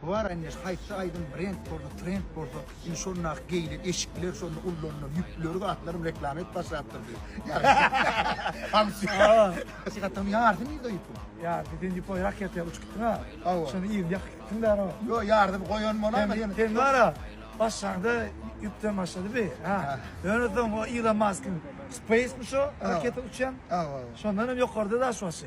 Bu bar indi haýsy aýdym brend bolsa, trend bolsa, indi şondaky geýlen eşikler, şonda ullanylan ýüpleri zatlaram reklama edip başlapdyr diýip. Hamsi. Hakykatdan ýarysy nirde ýüpüň? Ýarysy sen ýüp oý raketa uçup gitdiň ha. Hawa. Şony yzyny ýakyp gitdiň däl o. Ýok, ýarsyny goýan bolarmy? Sen sen bar-a başlaňda ýüpden başlady bi. Ha. Ýöne soň o Elon Muskyň Space-mi şo raketa uçýan? Hawa. Şondan hem ýokarda daş başy.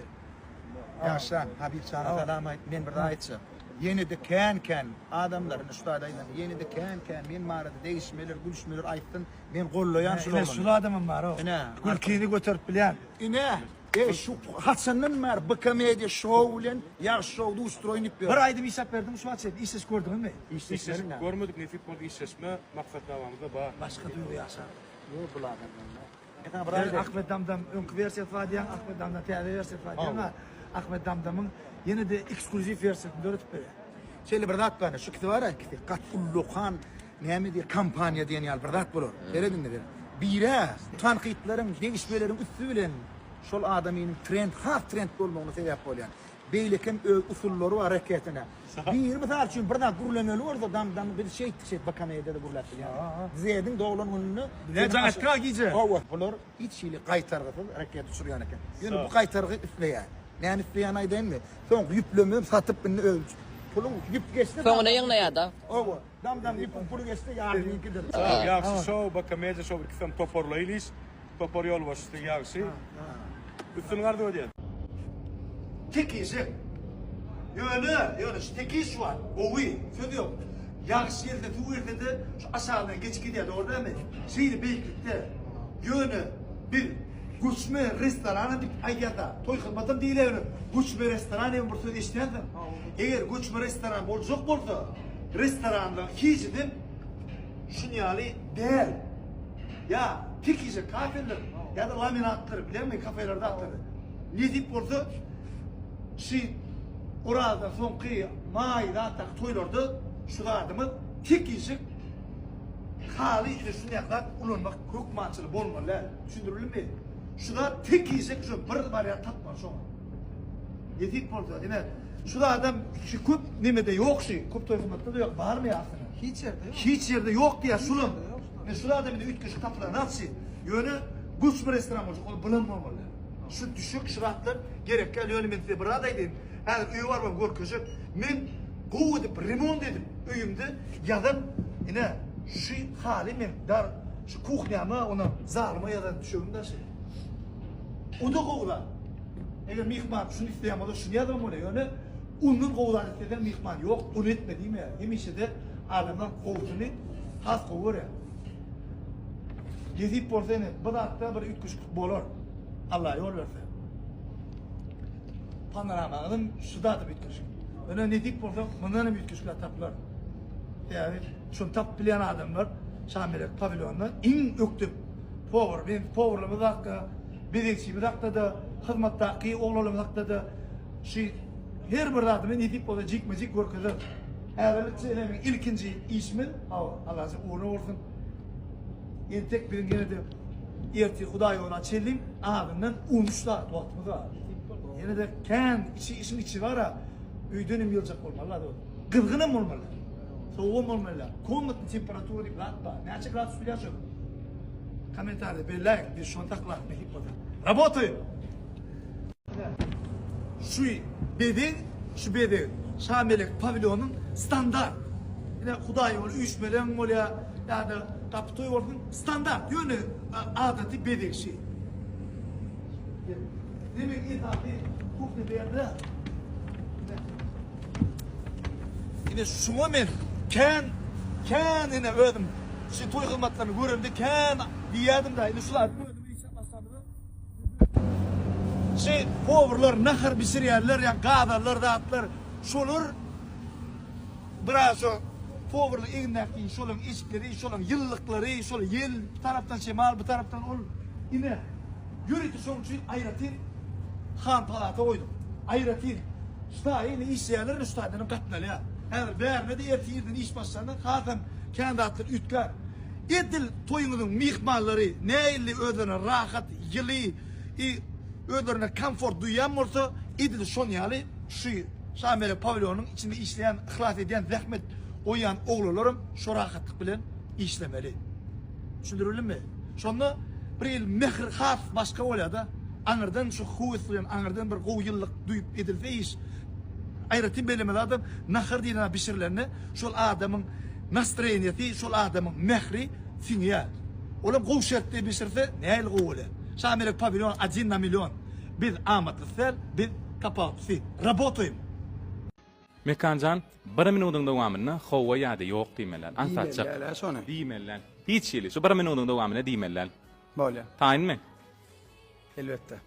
Ýagşan, Habib jana salam aýt, men bir zat aýtjak. Ýene-de kän-kän adamlar, indi şu zady aýdan, ýene-de kän-kän men barada degişmeler, gülüşmeler aýtsyn, men gollaýan şul Ine oglany. şul adamam bar-ow. Ine. Gülkini göterip bilýän. Ine, e şu haçandan bäri BK Media şou bilen Ýagşy şou duşduraýyn diýip Bir ýör. aýdym işläp berdiňmi şu wagt çenli? Işleşip gördüňizmi? Işleşip görmedik, nesip bolsa işleşme maksatnamamyzda bar. Başga duýgy ýaşar. Ýok bul adamdan. Sen Ahmet Damdam öňki wersiýasy bar diýýäň, Ahmet Damdam täze wersiýasy bar diýýäň, a Ahmet Damdamyň ýene-de ekskluziw wersiýasyny döredip berýär. Şeýle bir zat bar, şu ikisi bar-a, ikisi gaty ullakan näme diýer, kompaniýa diýen ýaly bir zat bolar. Serediň indi. Biri-ä tankytlaryň, degişmeleriň üsti bilen şol adamynyň trend, has trend bolmagyna sebäp bolýan. Beýlekem öz usullary bar reketine. Biri mysal üçin bir zat gürlemeli bolsa dam dam biz şeýtdik şeýtdik bir komediýada gürläp bilýän. Zediň doglan gününde Ne jaň etdik gije. Hawa bular hiç hili gaýtargysyz raket uçurýan eken. Ýöne bu gaýtargy isleýär. Näme isleýänini aýdaýynmy? Soňky ýüplemem satyp indi öz puluň ýüp geçse Soňuna ýygnaýada. Hawa dam dam ýüpüň puly geçse ýarymyňkydyr. Ýagşy şow, BK Media şow ikisem toparlaýyn iş. Topar ýolbaşçysy Ýagşy. Üstünlik arzuw edýän. Tekizek. Ýöne, ýöne şu tekiz şu wagt gowy, söz ýok. Ýagyş gelse, suw gelse-de şu aşagyndan geçip gidýär, dogry dälmi? Şeýle beýiklikde. Ýöne biz göçme restoran diýip aýdýarda, toý hyzmatam diýilýär ýöne göçme restoran diýen bir söz eşidýänsiň. Eger göçme restoran boljak bolsa, restoranlaryň hijisem şun ýaly däl. Ýa tekije kafeldir, ýa-da laminatdyr, bileňmi kafeler zatlar. Nesip bolsa şu Orazdan soňky maý zatdaky toýlarda şu zadymyz tekijik haly ine şunýak zat ulanmak hökmançylyk bolmaly däl. Düşündirildimi? Şu zat tekijik şu bir wariant tapmaly şoňa. Nesip bolsa ine şu zadam şu köp nemede ýok şu köp toý hyzmatda-da ýok barmy aslynda? Hiç ýerde ýok. Hiç ýerde ýok diýýär şulam. Men şu zadam indi üýtgeşik tapylan zat şu. Ýöne göçme restoran boljak ol bilen bolmaly. Şu düşek şu zatlar gerek däl ýöne men size bir zat aýdaýyn. Häzir öýe barybam görkezjek. Men gowy edip remont edip öýümde ýazan ine şu haly men dar şu kuhnýama ona zalyma ýazan düşegim daşy. O-da gowy zat. Eger myhman şuny isleýän bolsa şuny ýazybam bolýar. Ýöne ondan gowy zat isleseň myhman ýok, ony etme diýmeýär. Hemişe-de adamlar gowusyny has gowy görýär. Nesip bolsa ine bu zatda bir üýtgeşiklik bolar. Allah ýol berse. Panoramaňyzyň şu zady üýtgeşik. Ýöne nesip bolsa mundan hem üýtgeşik zat tapylar. Sebäbi şuny tapyp bilýän adamlar Şamelek pawilonda iň ökde powar. Men powarlarymyz hakda Bezegçimiz hakda-da, hyzmatdaky oglanlarymyz hakda-da şu her bir zadymy nesip bolsa jikme-jik görkezeris. Häzirlikçe ine biziň ilkinji işimiz, hawa, Allajan ugruna bolsun. Entek biziň ýene-de ertir Hudaý ýola çenli azyndan on üç sagat wagtymyz bar. Ýene-de kän içi işiň içi bar-a, öýden hem ýyljak bolmaly-la dost. Gyzgynam bolmaly. Sowugam bolmaly. Komnatnyý temperatura diýip zat bar. Näçe gradus bilýän şo? Kommentariýada belläň, biz şony saklap nesip bolsa. Rabotaýym! Şu bezeg, şu bezeg Şamelek pawilonyň standart. Ine Hudaý ýoly üýşmeleň bolýar ýa-da gapy toý bolsun, standart, ýöne adaty bezeg şi. Demek esasy kuhnya bu ýerde. Ine şuňa men kän kän ine özüm şu toý hyzmatlaryny göremde kän diýýärdim-de ine şu zat özüm işläp başlamda şu powurlar nahar bişirýärler ýa gazanlar zatlar şolar biraz şo powurlyň egnindäki şolaryň eşikleri şolaryň ýylylyklary şol ýel bu tarapdan şemal bu tarapdan ol ine ýörite şoň üçin aýratyn han palata goýdum aýratyn Şu taýy indi işleýänler indi şu taýdan hem gatnalýar. Häzir bärine-de ertir irden iş başlanda hasam kän zatlar üýtgär. Edil toýuňyzyň myhmanlary nähili özlerine rahat, ýyly i özlerine komfort duýýan bolsa, edil şon ýaly şu. Şamelek pawilonyň içinde işleýän, yhlas edýän, zähmet goýýan oglanlaram şo rahatlyk bilen işlemeli. Düşündirildimi? Şonda bir hili mähir has başga bolýar-da. Aňyrdan şu höwes bilen, aňyrdan bir gowy ýyllyk duýup edilse iş. Aýratyn bellemeli zadam, nahar diýlen zat bişirilende şol adamyň nastroýeniýasy, şol adamyň mähri siňýär. Olam gowy şertde bişirse nähili gowy bolýar. Şamelek pawilon odin na million. Biz amatlysy däl, biz tapawutlysy. Rabotaýym. Mekanjan, bir minudyň dowamynda hawa ýa-da ýok diýmeli däl. Aňsatjak. Diýmeli däl-ä şony. Diýmeli däl. Hiç hili. Şu bir minudyň dowamynda diýmeli däl. Bolýa. Taýynmy? Elbetde.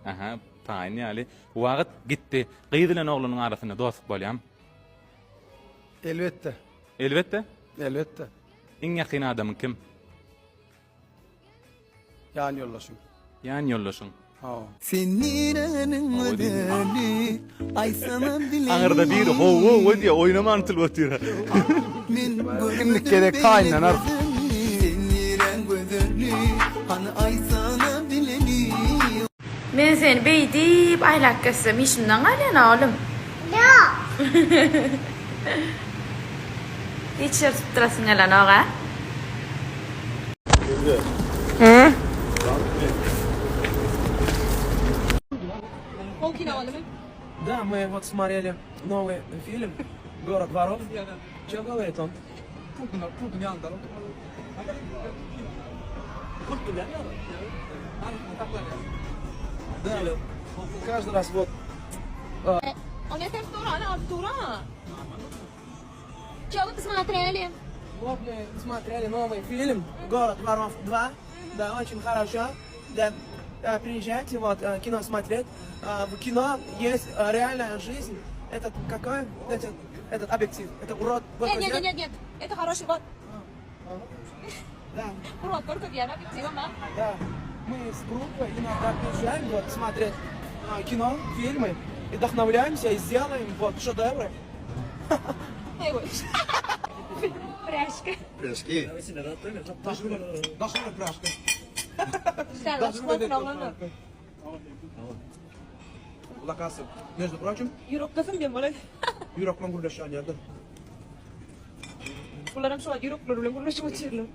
Aha, taýyn ýaly. Wagt gitdi. Gyz bilen oglanyň arasynda dostluk bolýamy? Elbetde. Elbetde? Elbetde. Iň ýakyn adamyň kim? Ýan ýoldaşyň. Ýan ýoldaşyň. Hawa. Sen niräniň gözeli, aýtsana bileli. Aňyrda biri how-how diýýär, oýnaman tutulyp otyr. Men görmedim Indiki gezek beýle taýynlanar. gözeli. Sen niräň gözeli, hany aýtsana bileli. Men seni beýdip aýlap gezsem işimden galýan-a oglum. Ýok. Hiç ýer tutdurasyň gelenok-a? Da, мы вот смотрели новый фильм Город воров. Че говорит он? Да, каждый раз вот. Он это Че вы посмотрели? Вот мы смотрели новый фильм Город воров 2. Да, очень хорошо. Да, э, приезжайте, вот, э, кино смотреть. А, В кино есть э, реальная жизнь. Этот какой? Этот, этот объектив. Это урод. Нет, нет, нет, нет, нет. Это хороший вот. Да, Урод, только я объективом, а? да. Мы с группой иногда приезжаем вот, смотреть а, кино, фильмы. И вдохновляемся и сделаем вот шедевры. Пряжка. Пряжки. Daşyny пряжка. Lakasy. Между прочим, Ýürek gysym diýen bolar. ýürek bilen gürleşýän ýerdir. Bular hem şu ýürekler bilen gürleşip otyrlar.